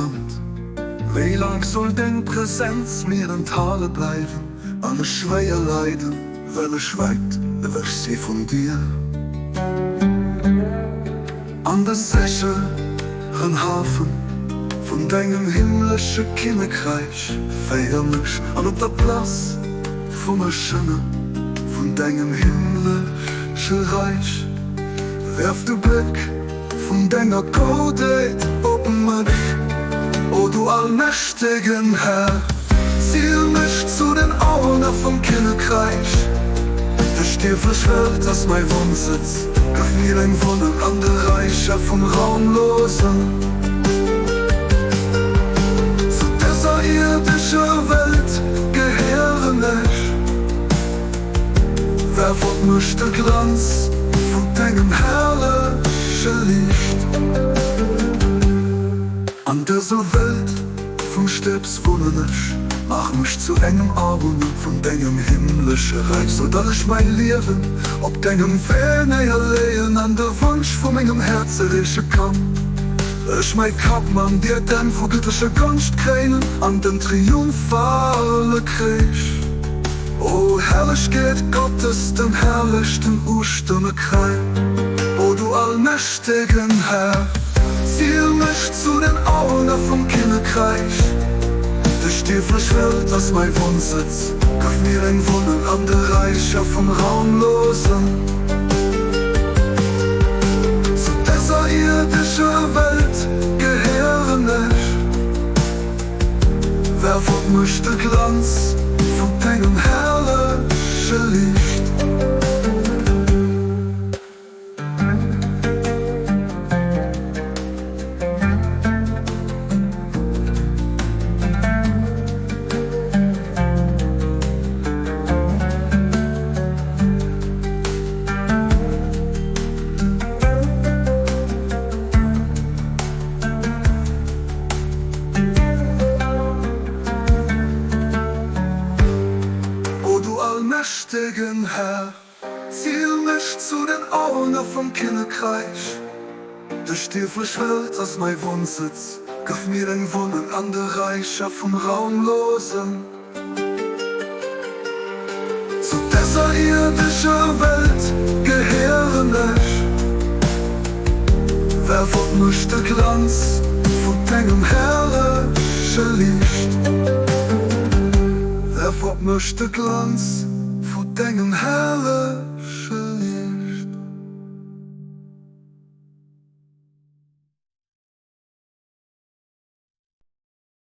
Land. Wéi laang soll deng Presenz mir enthale bleiwen an ech schwéier leiden, well ech wäit ewech si vun dir? An de sécheren Hafen vun dengem himmlesche Kinnekräich féier mech, an op der Place vum Erschënne vun dengem himmlesche Räich werf de Bléck vun denger Goudheet op mech, o du allmächtegen Här. Ziel mech zu den Awunner vum Kinnekräich, Déi stierflech Welt ass mäi Wunnsëtz, gëff mir eng Wunneng an de Räicher vum Raumlosen. Zu dëser ierdescher Welt gehéieren ech. Werf op mech de Glanz vun dengem herrleche Liicht. An dëser Welt vum Stëbs wunnen ech, maach mech zu engem Awunner vun dengem himmlesche Räich, sou datt ech mäi Liewen op dengem Wee néierleeën an de Wonsch vu mengem Häerz erreeche kann. Ech mäi Kapp mam Diadem vu gëttlecher Gonscht kréinen an den triumphale Kreesch. O Herrlechkeet Gottes, dem herrlechsten Ustëmme kräi, O du allmächtegen Här, ziel mech zu den Awunner vum Kinnekräich. Déi stierflech Welt ass mäi Wunnsëtz, gëff mir eng Wunneng an de Räicher vum Raumlosen. Zu dëser ierdescher Welt gehéieren ech. Werf op mech de Glanz vun dengem herrleche Liicht. O du allmächtegen Här, ziel mech zu den Awunner vum Kinnekräich. Déi stierflech Welt ass mäi Wunnsëtz, gëff mir eng Wunneng an de Räicher vum Raumlosen. Zu dëser ierdescher Welt gehéieren ech. Werf op mech de Glanz vun dengem herrleche Liicht. Werf op mech de Glanz vu dengem herrleche.